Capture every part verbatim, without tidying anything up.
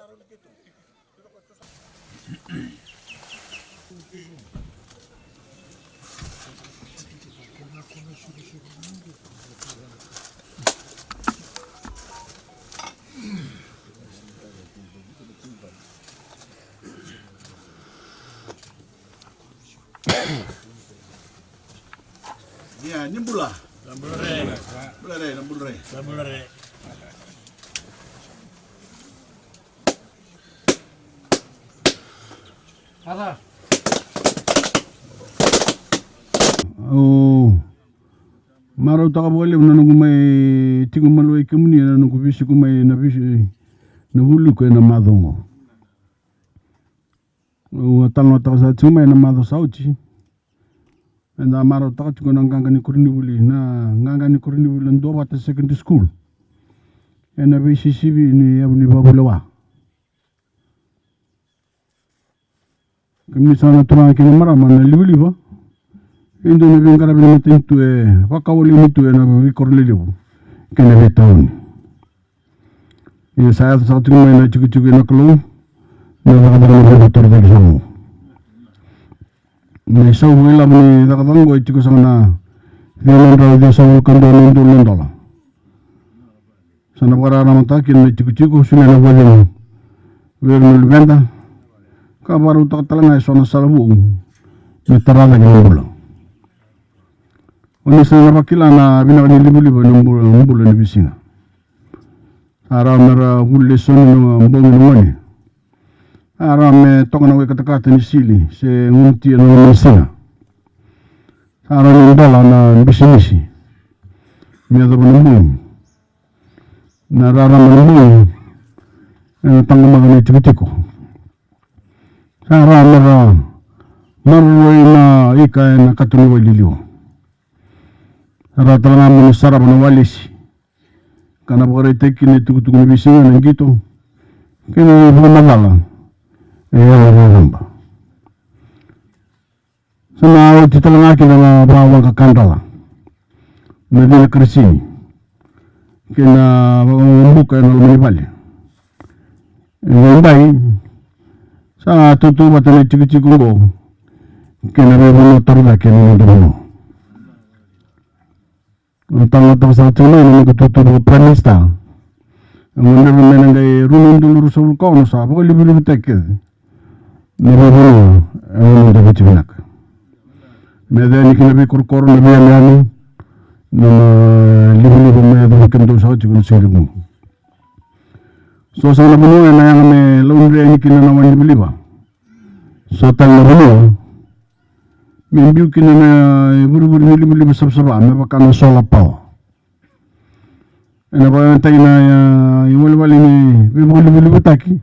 Ia, ni bula. Bula re. Bula re, na bula re. Bula re. Au marautaka vakalevu na noqu mai tiko maliwai kemuni ena noqu veisiko mai na veisi na vuli ko ena macawa oqo. Au a talanoataka sara tiko mai na macawa sa oti. Eda marautaka tiko na qaqa ni koronivuli, na qaqa ni koronivuli na Duavata Secondary School ena veisisivi ni yavu ni vavulewa. Kemuni sara na turaga kei na marama na livaliva, e dua na veiqaravi ni matanitu e vakawaleni tu ena veikoro lelevu kei na veitauni. Ia sa yaco saka tiko mai na tikotiko i na Kalou na cakacaka na vakatorocake sa oqo. Na isau vakailavo ni cakacaka oqo e tiko saka na ciwa na drau ciwasagavulu ka dua na udolu na dola. Sa na vakararamataka kina na itikotiko, solia na vakacegu vei ira na luveda, ka vakarautaka tale ga eso na sala vou me tara cake na bula. O ni sa na vakila na vinaka ni livaliva ena bula, bula ni veisiga. Sa rawa me ra vuli lesoni na bogi na gone. Sa rawa me toka na wai katakata ni sili se gunutia na loma ni siga. Sa rawa me dola na bisinisi me yacova na bogi. Na rarama na bogi ena taqomaka na itikotiko. Sa rawa me ra maroroi na ika ena kato ni wai liliwa. Sa rawa tale ga mo ni sarava na walesi ka na vakaraitaki kina na itukutuku ni veisiga, na qito kei na vakamacala e yaga raraba. Sa na oti tale ga kina na vakawaqadrala, na cina karisini kei na vakabuka ena loma ni vale. E daidai sa tautauvata na itikotiko oqo kei na veivanua taro cake ena noda vanua. Au talanoataka saka tiko mai na noqu itutu vaka Prime Minister. Au gadreva me na qai rua na udolu ruasagavulu ka ono sa vakalivalivataki kece na veivanua ena noda Viti vinaka. Me yaco yani kina veikorokoro, na veiyanuyanu, na livaliva me yacova kemudou saka tiko na siga levu. So saka na vanua ena yaga me laudre yani kina na wai livaliva. So tale na vanua me biu kina na ivurevure ni livaliva savasava me vaka na solar power. Ena vakayagataki na, a, iwalewale ni veivakalivalivataki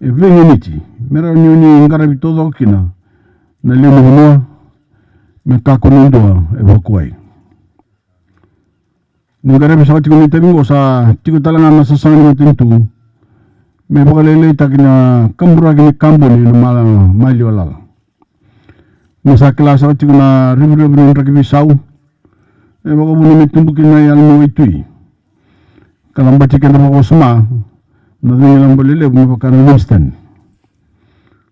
e veiganiti me rawa ni o ni qaravi taucoko kina na lewe ni vanua me kakua ni dua e vakuwai. Ni qaravi saka tiko na itavi oqo sa tiko tale ga na sasaga ni matanitu me vakalailaitaki na kaburaki ni kaboni ena mala, maliwa lala. Ni sa kila saka tiko na revurevu ni draki veisau e vakavuna me tubu kina na yalo ni waitui ka labati keda vakawasoma na cagilaba lelevu me vaka na Winston.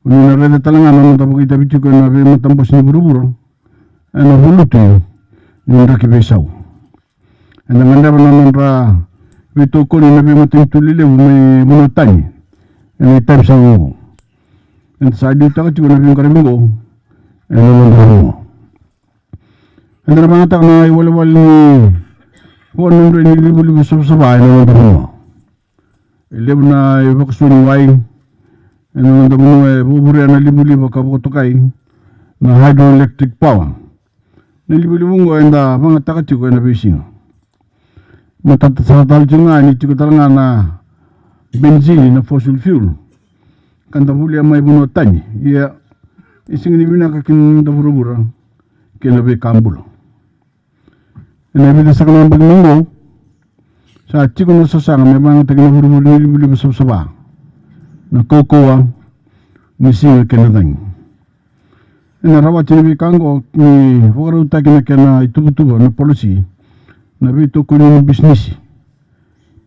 O ni na raica tale ga na noda vakaitavi tiko ena veimatabose ni vuravura ena valuti ni draki veisau. Eda gadreva na nodra veitokoni na veimatanitu lelevu mai vanua tani ena itavi saka oqo. Eda sa liutaka tiko na veiqaravi oqo ena noda vanua. Eda na vakayagataka na iwalewale ni vakadrodroi ni livaliva savasava ena noda vanua. E levu na ivakasua ni wai ena noda vanua e vakavurea na livaliva ka vakatokai na hydroelectric power. Na livaliva oqo eda vakayagataka tiko ena veisiga. Matata saka tale tiko ga ni tiko tale ga na benzine, na fossil fuel, ka da volia mai vanua tani. Ia e sega ni vinaka ki na noda vuravura kei na veika bula. Ena vica saka na yabaki mai qo sa tiko na sasaga me vakayagataki na vurevure ni livaliva savasava, na kaukauwa ni siga kei na cagi. Ena rawati na veika oqo ni vakarautaki na kena ituvatuva na polisi, na veitokoni ni bisinisi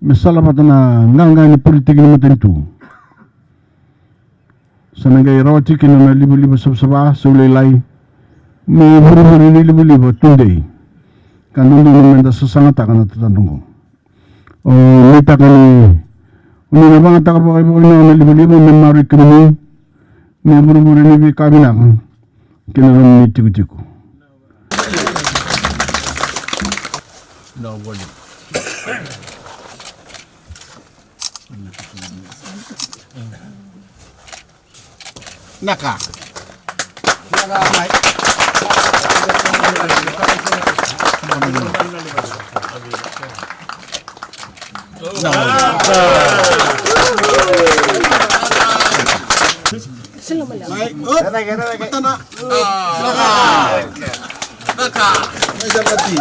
me salavata na qaqa ni politiki ni matanitu. Sa na qai rawati kina na livaliva savasava, saulailai, me vurevure ni livaliva tudei. Ka dodonu meda sasagataka na tatadra oqo. O nuitaka ni o ni na vagataka vakaivakavinavinaka na livaliva me maroroi kemuni, me vurevure ni veika vinaka kei na nomuni tikotiko. Naka. Mai, up. Matana. Naka. Naka. Mai sa mati.